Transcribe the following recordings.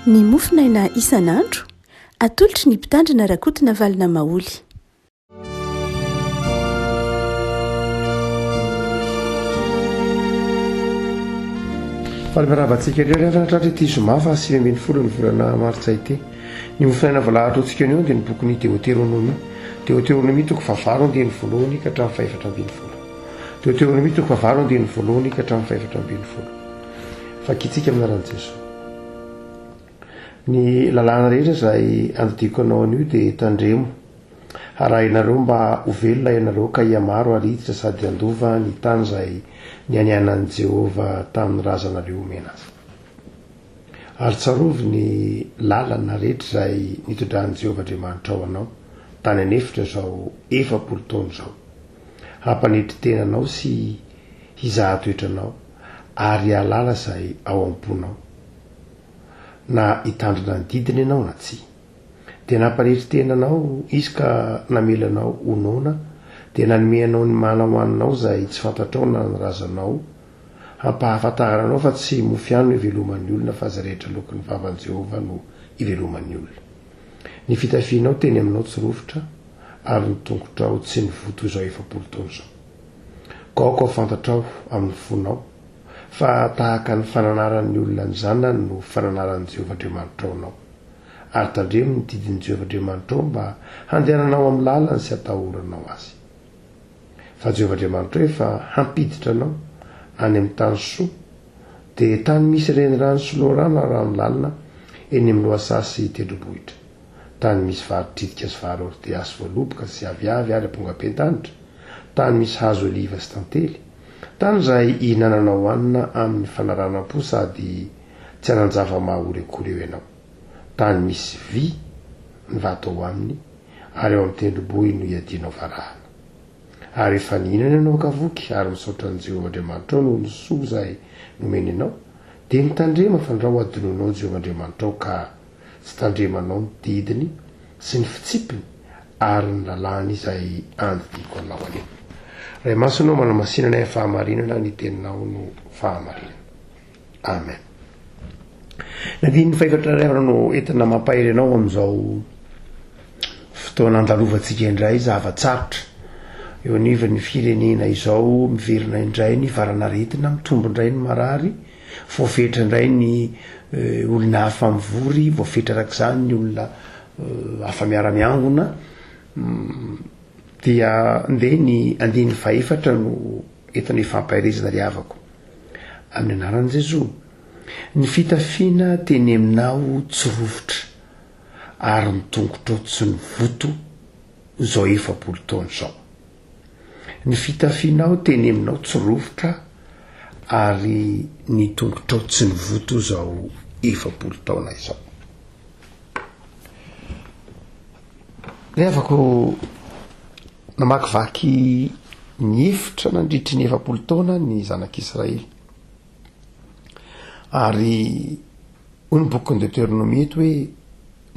Ny mofonaina isan'andro, atolotry ny Mpitandrina Rakotonavalona Maholy. Faly miarahaba antsika indray ry havana tratra ity zoma faha 19 ny volana martsa ity. Ny mofonaina voalahatra ho antsika anio dia ny bokin'ny Deoteronomia. Deoteronomia toko fahavalo andininy voalohany ka hatramin'ny fahefatra ambin'ny folo. Deoteronomia toko fahavalo andininy voalohany ka hatramin'ny fahefatra ambin'ny folo. Vakintsika amin'ny anaran'i Jesoa. Ny lalàna rehetra izay andidiako anao anio dia tandremo. Harahinareo mba ho velona ianareo ka hihamaro ary hiditra sady handova ny tany izay nianianan'i Jehovah tamin'ny razanareo homena azy. Ary tsarovy ny lalana rehetra izay nitondran'i Jehovah Andriamanitrao anao tany an'efitra izao 40 taona izao, hampanetry tena anao sy hizaha toetra anao ary hahalala izay ao am-ponao, na hitandrina ny didiny ianao na tsia. Dia nampanetry tena anao Izy ka namela anao ho noana, dia nanome anao ny mana hohaninao izay tsy fantatrao na ny razanao, hampahafantarana anao fa tsy mofo ihany no iveloman'ny olona fa izay rehetra aloaky ny vavan'i Jehovah no iveloman'ny olona. Ny fitafianao teny aminao tsy rovitra, ary ny tongotrao tsy nivoa toy izao 40 taona izao. Koa aoka ho fantatrao amin'ny fonao fa tahaka ny fananaran'ny olona ny zanany no fananaran'i Jehovah Andriamanitrao anao. Ary tandremo ny didin'i Jehovah Andriamanitrao mba handehananao amin'ny lalany sy hatahoranao azy. Fa Jehovah Andriamanitrao efa hampiditra anao any amin'ny tany soa, dia tany misy renirano sy loharano ary rano lalina eny amin'ny lohasaha sy tendrombohitra, tany misy vary tritika sy vary hordea sy voaloboka sy aviavy ary ampongabendanitra, tany misy hazo oliva sy tantely, tany izay ihinananao hanina amin'ny fanaranam-po sady tsy hanan-java-mahaory akory eo ianao. Tany misy vy ny vato ao aminy, ary ao amin'ny tendrombohiny no iadianao varahana. Ary rehefa nihinana ianao ka voky, ary misaotra an'i Jehovah Andriamanitrao noho ny soa izay nomeny anao, dia mitandrema fandrao hadinoinao Jehovah Andriamanitrao ka tsy tandremanao ny didiny sy ny fitsipiny ary ny lalàny izay andidiako anao anio. Ray Masina ô, manamasina anay amin'ny fahamarinana, ny teninao no fahamarinana. Amen. Ny andininy fahefatra iray avy no entina mampahery anao amin'izao fotoana andalovantsika indray zava-tsarotra eo anivon'ny firenena izao, miverina indray ny valan'aretina, mitombo indray ny marary, voafetra indray ny eh, olona hafa mivory, voafetra araka izany ny olona eh, hafa miara-miangona. Mm, dia ndeha ny andininy fahefatra no entina ifampaherezana ry havako. Amin'ny anaran'i Jesoa. Ny fitafiana teny aminao tsy rovitra, ary ny tongotrao tsy nivoto izao 40 taona izao. Ny fitafianao teny aminao tsy rovitra, ary ny tongotrao tsy nivoto izao 40 taona izao. Ry havako, namakivaky ny efitra nandritry ny 40 taona ny zanak'Israely. Ary hoy ny bokin'ny Deuteronomie eto hoe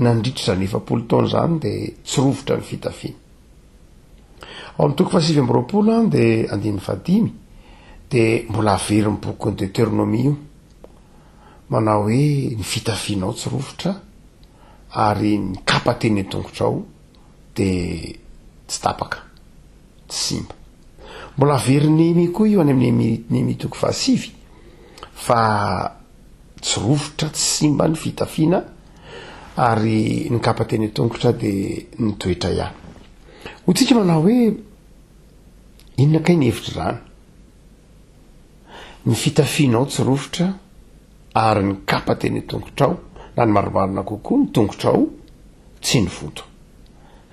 nandritra izany 40 taona izany dia tsy rovitra ny fitafiany. Ao amin'ny toko faha 29 dia andininy fahadimy dia mbola averin'ny bokin'ny Deuteronomie io. Manao hoe ny fitafianao tsy rovitra ary ny kapa teny an-tongotrao dia tsy tapaka, tsy simba. Mbola averin'i Nehemia koa io any amin'ny Nehemia toko fahasivy fa tsy rovitra, tsy simba ny fitafiana ary ny kapa teny an-tongotra dia nitoetra ihany. Ho tsika manao hoe inona kay ny hevitr'izany? Ny fitafianao tsy rovitra ary ny kapa teny an-tongotrao, na ny marimarina kokoa, ny tongotrao tsy nivonto.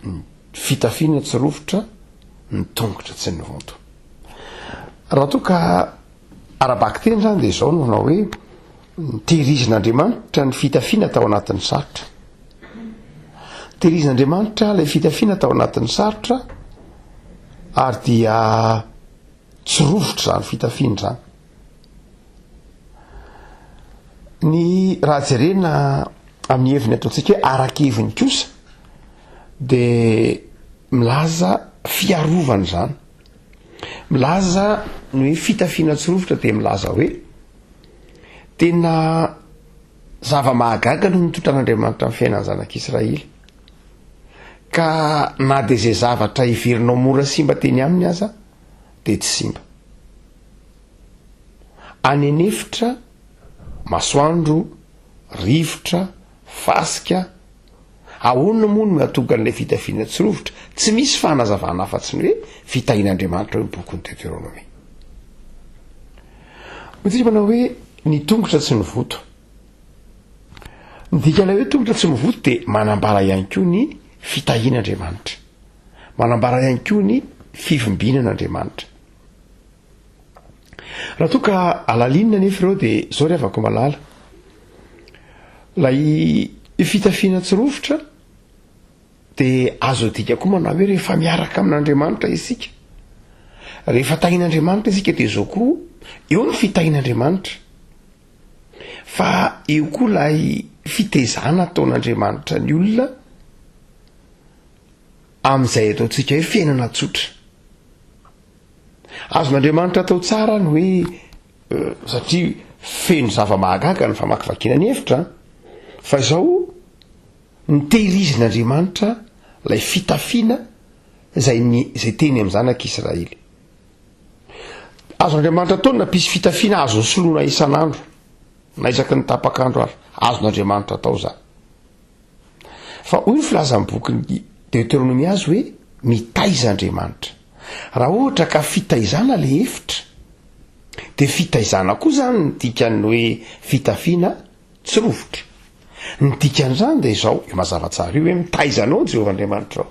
Ny fitafiana tsy rovitra, ny tongotra tsy nivonto. Raha toa ka ara-bakiteny izany dia izao no manao hoe nitehirizin'Andriamanitra ny fitafiana tao anatin'ny sarotra. Nitehirizin'Andriamanitra ilay fitafiana tao anatin'ny sarotra ary dia Tsy rovitra izany fitafiana izany. Ny raha jerena amin'ny heviny ataontsika hoe ara-keviny kosa dia milaza fiarovana izany. Milaza ny hoe fitafiana tsy rovitra dia milaza hoe tena. Zava-mahagaga no nitondran'Andriamanitra ny fiainan'ny zanak'Israely. Ka na dia izay zavatra heverinao mora simba teny aminy aza dia tsy simba. Any an'efitra, masoandro, rivotra, fasika, ahoana moa no nahatonga an'ilay fitafiana tsy rovitra? Tsy misy fanazavana afa-tsy ny hoe fitahian'Andriamanitra eo ny bokin'ny Deteronomia. Hoy tsika manao hoe ny tongotra tsy nivoto. Ny dikan'ilay hoe tongotra tsy mivoto dia manambara ihany koa ny fitahian'Andriamanitra. Manambara ihany koa ny fivimbinan'Andriamanitra. Raha toa ka alalinina anefa ireo dia zao ry havako malala. Ilay fitafiana tsy rovitra dia azo adika koa manao hoe rehefa miaraka amin'Andriamanitra isika. Rehefa tahin'Andriamanitra isika dia zao koa eo ny fitahin'Andriamanitra. Fa eo koa ilay fitezana ataon'Andriamanitra ny olona amin'izay ataontsika hoe fiainana tsotra. Azon'Andriamanitra atao tsara ny hoe eh, satria feno zava-mahagaga ny famakivakiana ny hevitra, fa izao nitehirizin'Andriamanitra ilay fitafiana izay ny izay teny amin'ny zanak'Israely. Azon'Andriamanitra atao ny nampisy fitafiana azony soloina isan'andro, na isaky ny tapak'andro ary. Azon'Andriamanitra atao izany. Fa hoy ny filazan'ny bokin'ny Deoteronomia azy hoe mitaiza Andriamanitra. Raha ohatra ka fitaizana le efitra, dia fitaizana koa izany ny dikan'ny hoe fitafiana tsy rovitra. Ny dikan'izany dia izao, io mazava tsara io hoe mitaiza anao Jehovah Andriamanitrao.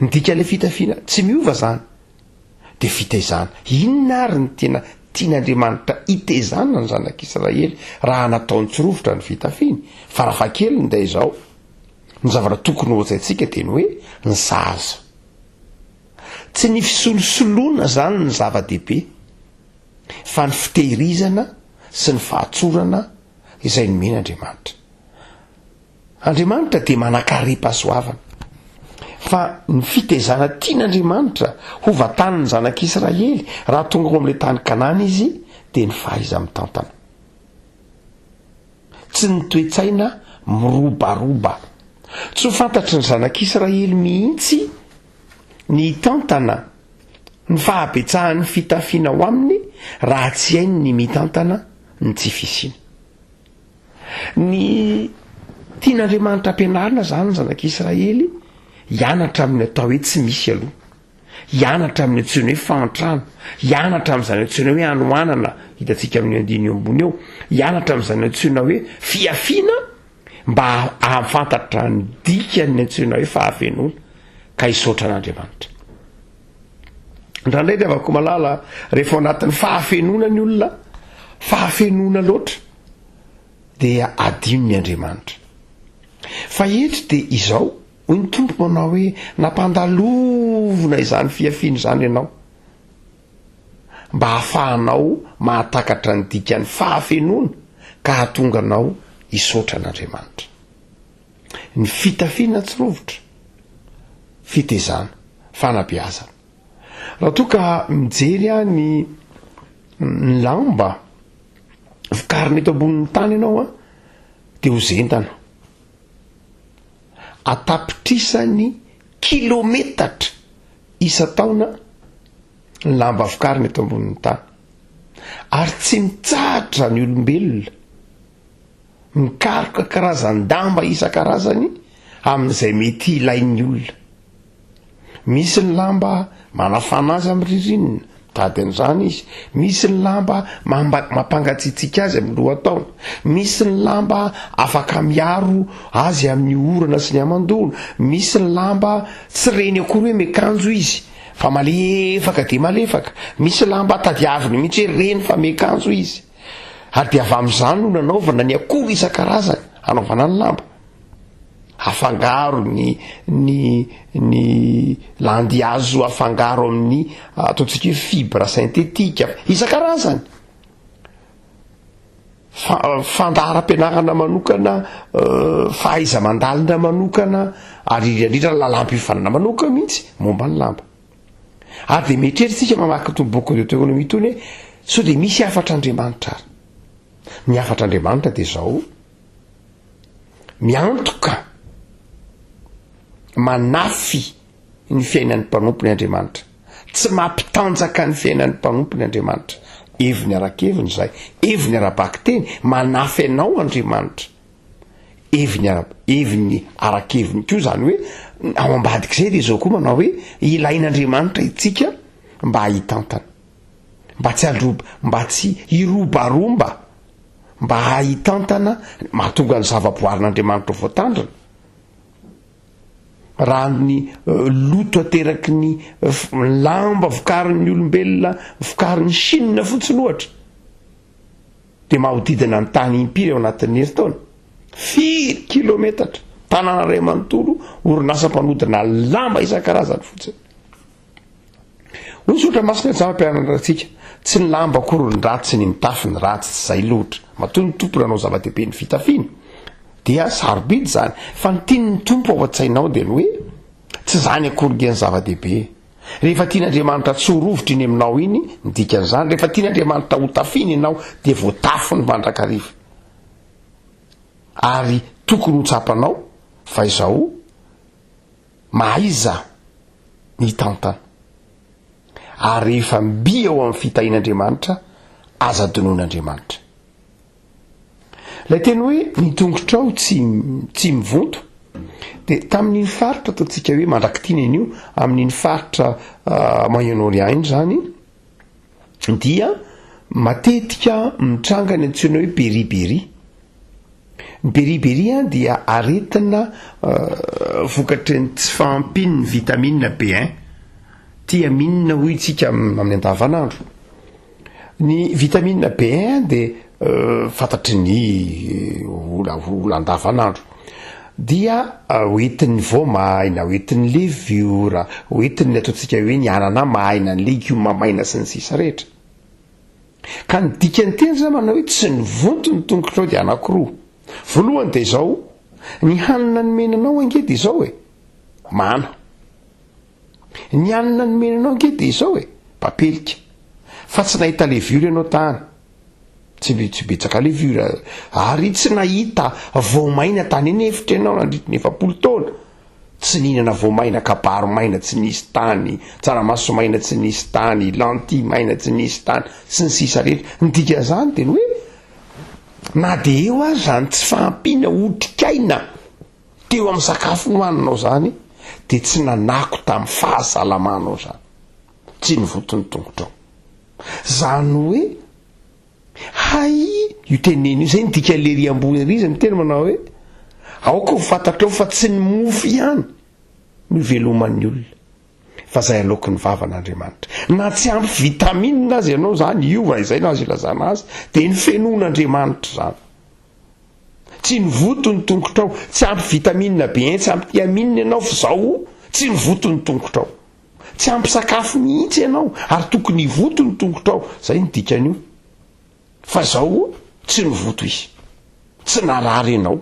Ny dikan'ilay fitafiana tsy miova izany. Dia fitaizana. Inona ary ny tena tian'Andriamanitra hitezana ny zanak'Israely raha nataony tsy rovitra ny fitafiany? Farafahakeliny dia izao, ny zavatra tokony ho an-tsaintsika dia ny hoe ny zaza. Tsy ny fisolosoloana izany ny zava-dehibe fa ny fitehirizana sy ny fahatsorana izay nomen'Andriamanitra. Andriamanitra dia manan-karem-pahasoavana. Fa ny fitezana tian'Andriamanitra ho vantanin'ny zanak'Israely raha tonga ao amin'ilay tany Kanana izy dia ny fahaiza-mitantana. Tsy ny toe-tsaina mirobaroba. Tsy ho fantatry ny zanak'Israely mihitsy ny hitantana ny fahabetsahan'ny fitafiana ao aminy raha tsy hainy ny mitantana ny tsy fisiana. Ny tian'Andriamanitra ampianarina izany ny zanak'Israely hianatra amin'ny atao hoe tsy misy aloha, hianatra amin'ny antsoina hoe fahantrana, hianatra amin'izany antsoina hoe hanoanana hitantsika amin'ny andininy eo ambony eo, hianatra amin'izany antsoina hoe fihafiana mba hahafantatra ny dikan'ny antsoina hoe fahafenoana ka hisaotra an'Andriamanitra. Indraindray ry havako malala, rehefa ao anatin'ny fahafenoana ny olona, fahafenoana loatra, dia adinony Andriamanitra. Fa eto dia izao, hoy ny Tompo manao hoe, nampandalovina izany fihafiana izany ianao, mba hahafahanao mahatakatra ny dikan'ny fahafenoana ka hahatonga anao hisaotra an'Andriamanitra. Ny fitafiana tsy rovitra, fitezana, fanabeazana. Raha toa ka mijery aho ny ny lamba vokarina eto ambonin'ny tany ianao an, dia ho zendana. An-tapitrisany kilometatra isan-taona ny lamba vokarina eto ambonin'ny tany. Ary tsy mitsahatra ny olombelona mikaroka karazan-damba isan-karazany amin'izay mety ilain'ny olona. Misy ny lamba manafana azy amin'ny ririnina, mitady an'izany izy. Misy ny lamba mampangatsiatsiaka azy amin'ny lohataona. Misy ny lamba afaka miaro azy amin'ny orana sy ny hamandoana. Misy ny lamba tsy reny akory hoe miakanjo izy fa malefaka dia malefaka. Misy lamba tadiaviny mihitsy hoe reny fa miakanjo izy. Ary dia avy amin'izany no nanaovana ny akora isan-karazany hanaovana ny lamba. Afangaro ny ny ny landihazo afangaro amin'ny ataontsika hoe fibre synthétique isan-karazany. Fa- fandaharam-pianarana manokana, fahaiza-mandalina manokana ary indrindra indrindra lalam-piofanana manokana mihitsy momba ny lamba. Ary dia mieritreritra isika mamaky itony boky Deuteronomie itony hoe sao dia misy hafatr'Andriamanitra ary. Ny hafatr'Andriamanitra dia izao. Miantoka, manafy ny fiainan'ny mpanompony Andriamanitra. Tsy mampitanjaka ny fiainan'ny mpanompony Andriamanitra. Heviny ara-keviny izay, heviny ara-bakiteny, manafy anao Andriamanitra. Heviny ara, heviny ara-keviny koa izany hoe, ao ambadik'izay dia izao koa manao hoe, ilain'Andriamanitra itsika mba hitantana. Mba tsy handroba, mba tsy hirobaromba, mba hahitantana, mahatonga ny zava-boarin'Andriamanitra ho voatandrina. Raha ny loto ateraky ny lamba vokarin'ny olombelona, vokarin'ny Chine fotsiny ohatra, dia mahodidina ny tany impiry ao anatin'ny herintaona? Firy kilometatra? Tanàna iray manontolo, orinasa mpanodina lamba isan-karazany fotsiny. Hoy ny soratra masina zava-pianarana antsika, tsy ny lamba akory ny ratsy, ny mitafy ny ratsy, tsy izay loatra. Matoa ny Tompo nanao zava-dehibe ny fitafiana, dia sarobidy izany. Fa ny tian'ny Tompo ao an-tsainao dia ny hoe, tsy izany akory nge ny zava-dehibe. Rehefa tian'Andriamanitra tsy ho rovitra iny aminao iny, ny dikan'izany, rehefa tian'Andriamanitra ho tafiana ianao, dia voatafiny mandrakariva. Ary tokony ho tsapanao fa izao, Mahaiza ny hitantana. Ary rehefa mby ao amin'ny fitahian'Andriamanitra, aza adinoin'Andriamanitra. Ilay teny hoe ny tongotrao tsy tsy mivonto dia tamin'iny faritra ataontsika hoe mandrakitiana iny io, amin'iny faritra Moyen-Orient iny izany, dia matetika mitranga ny antsoina hoe beriberi. Ny beriberi dia aretina vokatry ny tsy fahampian'ny vitamine B1, thiamine hoy isika amin'ny andavanandro. Ny vitamine B1 dia fantatry ny olona andavanandro dia hoentin'ny voamaina, hoentin'ny leviora, hoentin'ny ataontsika hoe ny anana maina, ny legioma maina sy ny sisa rehetra. Ka ny dikan'ny teny zany manao hoe tsy nivonto ny tongotrao dia anankiroa. Voalohany dia izao, ny hanina nomena anao ange dia izao e, mana. Ny hanina nomena anao ange dia izao e, papelika. Fa tsy nahita levure ianao tany. Tsy tsy betsaka levure. Ary tsy nahita voamaina tany an'efitra ianao nandritry ny 40 taona. Tsy nihinana voamaina, kabaro maina tsy nisy tany, tsaramaso maina tsy nisy tany, lentille maina tsy nisy tany, sy ny sisa rehetra. Ny dikan'izany dia ny hoe na dia eo aza izany tsy fahampiana otrikaina teo amin'ny sakafo nohaninao izany dia tsy nanako tamin'ny fahasalamanao izany. Tsy nivoto ny tongotrao. Izany hoe Hay io teneno io, zay ny dikan'le ery ambony ery izy miteny manao hoe aoka ho fantatrao fa tsy ny mofo ihany no iveloman'ny olona fa zay aloaky ny vavan'Andriamanitra. Na tsy ampy vitamine aza ianao zany, io raha izay no azo ilazana azy, dia ny fenoan'Andriamanitra izany. Tsy nivoto ny tongotrao, tsy ampy vitamine B1, tsy ampy thiamine ianao fa zao tsy nivoto ny tongotrao. Tsy ampy sakafo mihitsy ianao ary tokony hivoto ny tongotrao, zay ny dikan'io. Fa zao tsy nivoto izy. Tsy narary ianao.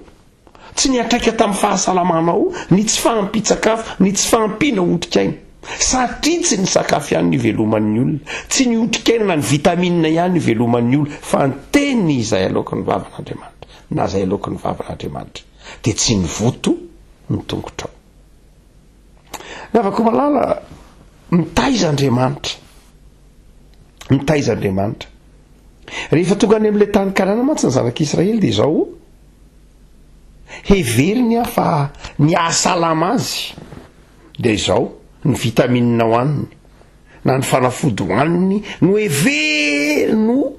Tsy niantraika tamin'ny fahasalamanao ny tsy fahampian-tsakafo, ny tsy fahampiana otrikaina. Satria tsy ny sakafo ihany no iveloman'ny olona, tsy ny otrikaina na ny vitamine ihany no iveloman'ny olona, fa ny teny izay aloaky ny vavan'Andriamanitra, na izay aloaky ny vavan'Andriamanitra, dia tsy nivoto ny tongotrao. Ny havako malala, mitaiza Andriamanitra. Mitaiza Andriamanitra. Rehefa tonga any amin'ilay tany Kanana mantsy ny zanak'Israely dia izao, heveriny aho fa ny hahasalama azy dia izao, ny vitamine hohaniny na ny fanafody hohaniny no heveriny ho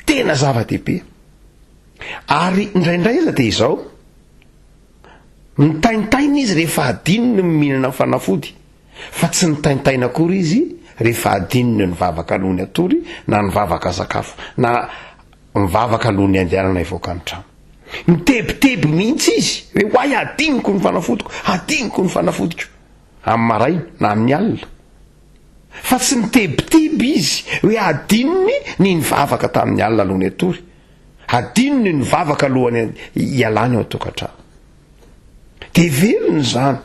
tena zava-dehibe. Ary indraindray aza dia izao, Mitaintaina izy rehefa adinony ny mihinana fanafody, fa tsy nitaintaina akory izy rehefa adinony ny mivavaka alohan'ny hatory na nivavaka sakafo na mivavaka alohan'ny handehanana hivoaka ny trano. Mitebiteby mihitsy izy hoe hoay adinoko ny fanafodiko, adinoko ny fanafodiko amin'ny maraina na amin'ny alina. Fa tsy nitebiteby izy hoe adinony ny nivavaka tamin'ny alina alohan'ny hatory. Adinony ny vavaka alohan'ny hialany ao an-tokantrano. Dia velona izany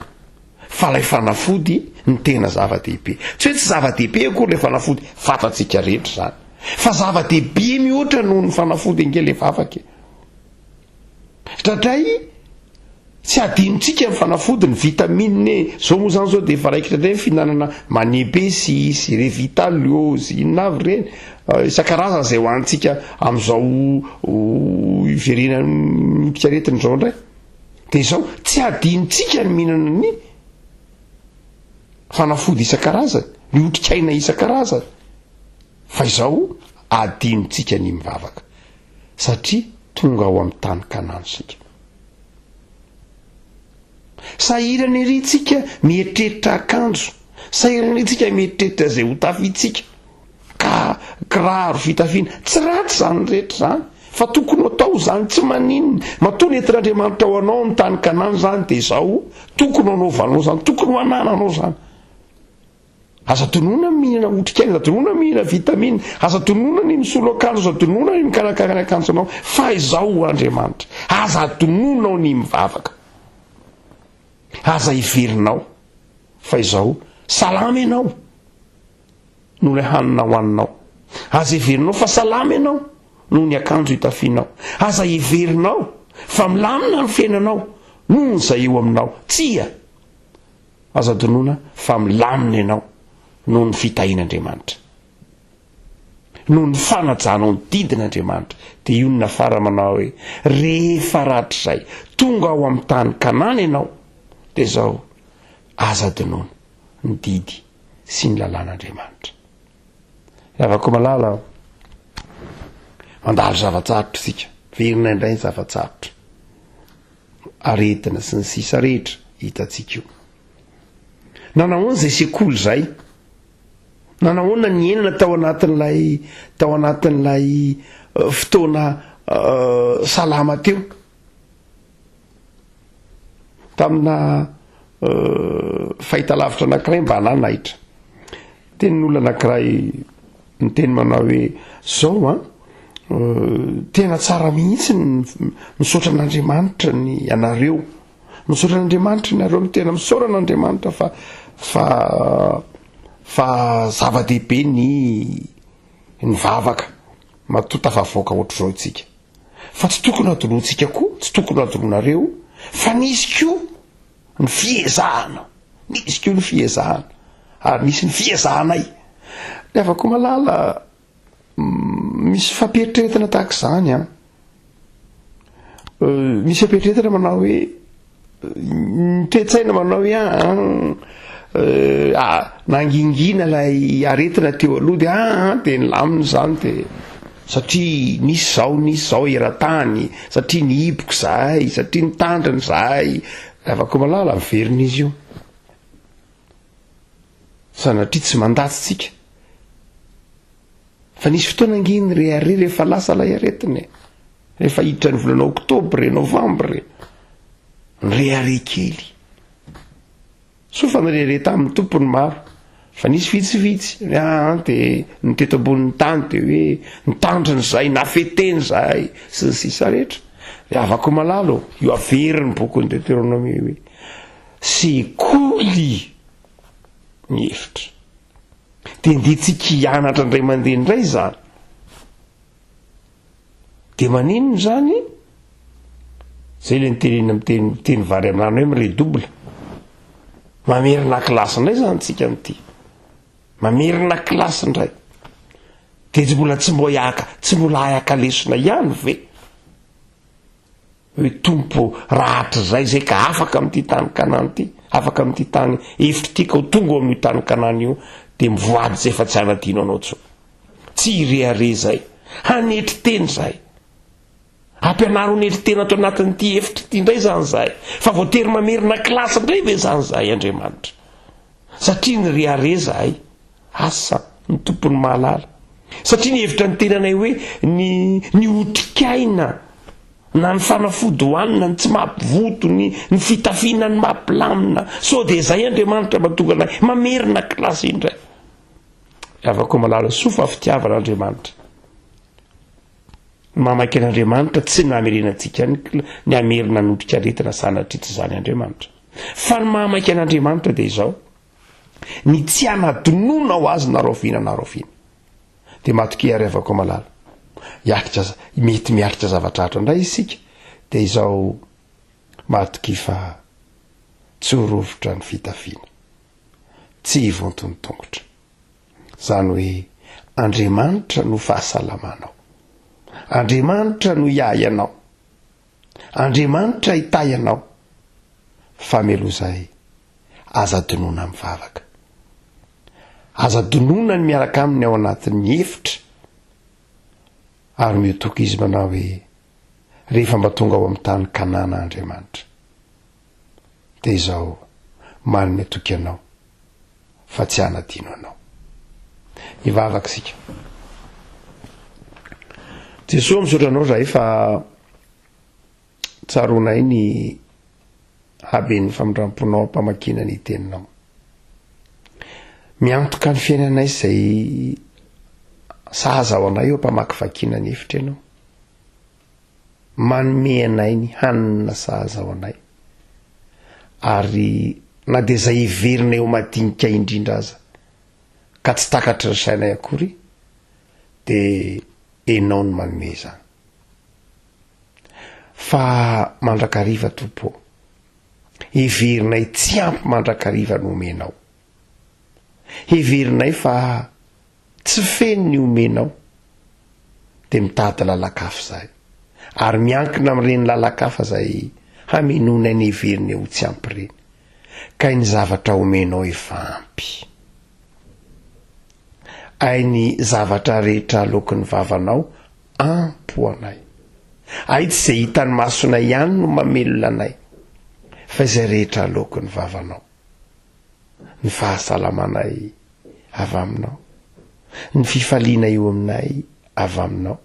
fa ilay fanafody no tena zava-dehibe. Tsy hoe tsy zava-dehibe akory ilay fanafody, fantatsika rehetra izany. Fa zava-dehibe mihoatra noho ny fanafody ange ilay vavaka e. Indraindray. Tsy adinontsika ny fanafody, ny vitamine e! Zao moa zany zao dia efa raikitra indray ny fihinanana Manibe sy sy Revital ô sy inona avy ireny isan-karazany izay hohanintsika amin'izao hiverenan'ny otrikaretina izao indray. Dia izao, tsy adinontsika ny mihinana ny fanafody isan-karazany, ny otrikaina isan-karazany. Fa izao, adinontsika ny mivavaka satria tonga ao amin'ny tany Kanana isika. Sahirana ery tsika mieritreritra akanjo, sahirana ery tsika mieritreritra izay ho tafintsika, ka kiraro, fitafiana, tsy ratsy izany rehetra izany, fa tokony ho atao izany, tsy maninona, matoa nentin'Andriamanitra ho anao ny tany Kanana izany dia izao, tokony ho anaovanao izany, tokony ho anananao izany. Aza tonona ny mihinana otrikaina, aza tonona ny mihinana vitamine, aza tonona ny misolo akanjo, aza tonona ny mikarakara ny akanjonao, fa izao Andriamanitra, aza tononao ny mivavaka. Aza heverinao fa izao salama ianao noho ilay hanina hohaninao. Aza heverinao fa salama ianao noho ny akanjo itafianao. Aza heverinao fa milamina ny fiainanao noho izay eo aminao. Tsia! Aza adinoina fa milamina ianao noho ny fitahian'Andriamanitra. Noho ny fanajanao ny didin'Andriamanitra. Dia io no nafara manao hoe, rehefa rahatrizay tonga ao amin'ny tany Kanana ianao, dia izao, aza adinoina ny didy sy ny lalàn'Andriamanitra. Ry havako malala, mandalo zava-tsarotra isika, verina indray ny zava-tsarotra. Aretina sy ny sisa rehetra hitantsika io. Nanahoana izay sekoly izay? Nanahoana ny enina tao anatin'ilay tao anatin'ilay eh, fotoana eh, salama teo? Tamina eh, fahitalavitra anankiray mba nanaitra. Tenin'olona anankiray niteny manao hoe zao an, tena tsara mihitsy ny misaotra an'Andriamanitra ny anareo. Misaotra an'Andriamanitra nareo, ny tena misaora an'Andriamanitra fa fa fa zava-dehibe ny ny vavaka. Matoa tafavoaka ohatr'izao isika. Fa tsy tokony hadinoantsika koa, tsy tokony hadinoanareo fa nisy koa ny fiezahana. Nisy koa ny fiezahana ary nisy ny fiezahanay. Ry havako malala, misy fampieritreretana tahaka izany an. Euh, misy fampieritreretana manao hoe ny toe-tsaina manao hoe ah, euh, ah, nangingina ilay aretina teo aloha dia ah, ah dia nilamina izany dia satria nisy izao nisy izao eran-tany, satria nihiboka izahay, satria nitandrina izahay. Ry havako malala, miverina izy io. Sanatria tsy mandatsa tsika. Fa nisy fotoana ange nirehareha rehefa lasa ilay aretina e. Rehefa hiditra ny volana oktobra, novambra. Nirehareha kely. Soa fa nirehareha tamin'ny Tompo ny maro, fa nisy vitsivitsy, ah dia ny teto ambonin'ny tany dia hoe nitandrina izahay, nafetena izahay, sy ny sisa rehetra. Ry havako malala ô, io averin'ny bokin'ny Deuteronomie io hoe, sekoly ny efitra. Dia ndeha tsika hianatra indray mandeha indray izany. Dia maninona izany? Zay le nitenenina miteny miteny vary amin'anana hoe mi-redouble. Mamerina kilasy indray izany tsika amin'ity. Mamerina kilasy indray. Dia tsy mbola tsy mbola haka, tsy mbola hay haka lesona ihany ve? Hoe Tompo, raha hatrizay izay ka afaka amin'ity tany Kanana ity, afaka amin'ity tany efitra ity ka ho tonga ao amin'io tany Kanana io, dia mivoady izay fa tsy hanadino anao intsony. Tsy hirehareha izay. Hanetry tena izahay. Ampianaro hanetry tena ato anatin'ity efitra ity indray izany izahay. Fa voatery mamerina kilasy indray ve izany izahay, Andriamanitra? Satria nirehareha izahay. Asa, ny Tompo no mahalala. Satria nihevitra ny tenanay hoe ny, ny otrikaina, na ny fanafody hohanina, ny tsy mampivoto, ny, ny fitafiana ny mampilamina. Sao dia izay Andriamanitra mahatonga anay mamerina kilasy indray. Ry havako malala, soa fa fitiavana Andriamanitra. Ny maha-maika an'Andriamanitra tsy ny hamerenantsika ny, ny hamerina ny otrikaretina sanatria tsy izany Andriamanitra. Fa ny maha-maika an'Andriamanitra dia izao, ny tsy hanadinoana ho azy na rahoviana na rahoviana. Dia matokia ry havako malala, hiatrika, mety miatrika zavatra hafa indray isika, dia izao. Matokia fa tsy ho rovitra ny fitafiana, tsy hivonto ny tongotra. Izany hoe Andriamanitra no fahasalamanao. Andriamanitra no hiahy anao. Andriamanitra hitahy anao. Fa mialoha izay, aza adinoina mivavaka. Aza adinoina ny miaraka aminy ao anatin'ny efitra. Ary miotoka izy manao hoe, rehefa mba tonga ao amin'ny tany Kanana Andriamanitra, dia izao manome toky anao fa tsy hanadino anao. Hivavaka isika. Jesoa misaotra anao zahay fa tsaroanay ny haben'ny famindram-ponao am-pamakiana ny teninao. Miantoka ny fiainanay izay sahaza ho anay eo am-pamakivakiana ny efitra ianao. Manome anay ny hanina sahaza ho anay. Ary na dia izay heverina eo madinika indrindra aza ka tsy takatry ny sainay akory dia enao no manome izany. Fa mandrakariva Tompo ô, heverinay tsy ampy mandrakariva no omenao. Heverinay fa Tsy feno ny omenao dia mitady lalan-kafa izahay ary miankina amin'ireny lalan-kafa izay hamenoanay ny heverinay ho tsy ampy ireny. Kay ny zavatra omenao efa ampy. Ay ny zavatra rehetra aloaky ny vavanao ampy ho anay. Ay tsy izay hitan'ny masonay ihany no mamelona anay fa izay rehetra aloaky ny vavanao. Ny fahasalamanay avy aminao, ny fifaliana eo aminay avy aminao,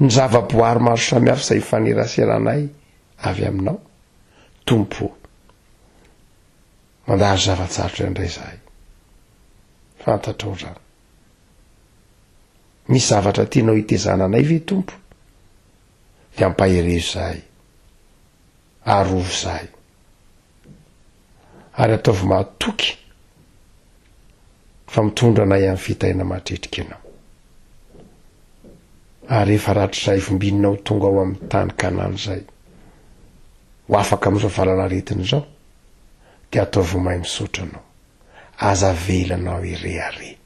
ny zava-boary maro samihafa izay ifaneraseranay avy aminao, Tompo ô. Mandalo zava-tsarotra indray izahay. Fantatrao izany. Misy zavatra tianao hitezana anay ve, Tompo? Dia ampaherezo izahay. Arovy izahay. Ary ataovy mahatoky fa mitondra anay amin'ny fitahiana mahatretrika Ianao. Ary rehefa rahatrizay vimbininao tonga ao amin'ny tany Kanana izay, ho afaka amin'izao valan'aretina izao, dia ataovy mahay misaotra Anao. Aza avela Anao hirehareha.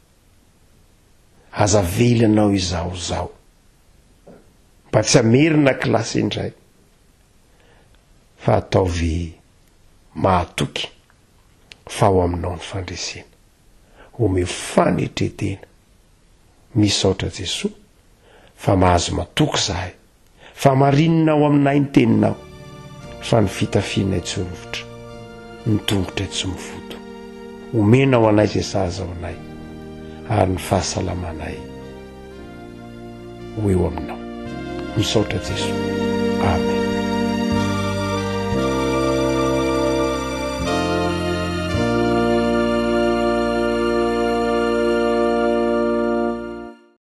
Aza avela Anao hizahozaho. Mba tsy hamerina kilasy indray. Fa ataovy mahatoky fa ao aminao ny fandresena. Omeo fanetretena. Misaotra Jesoa fa mahazo matoky zahay fa marinina ao aminay ny teninao fa ny fitafianay tsy rovitra, ny tongotray tsy mivoto. Omenao anay izay sahaza ho anay ary ny fahasalamanay ho eo aminao. Misaotra Jesoa. Amen.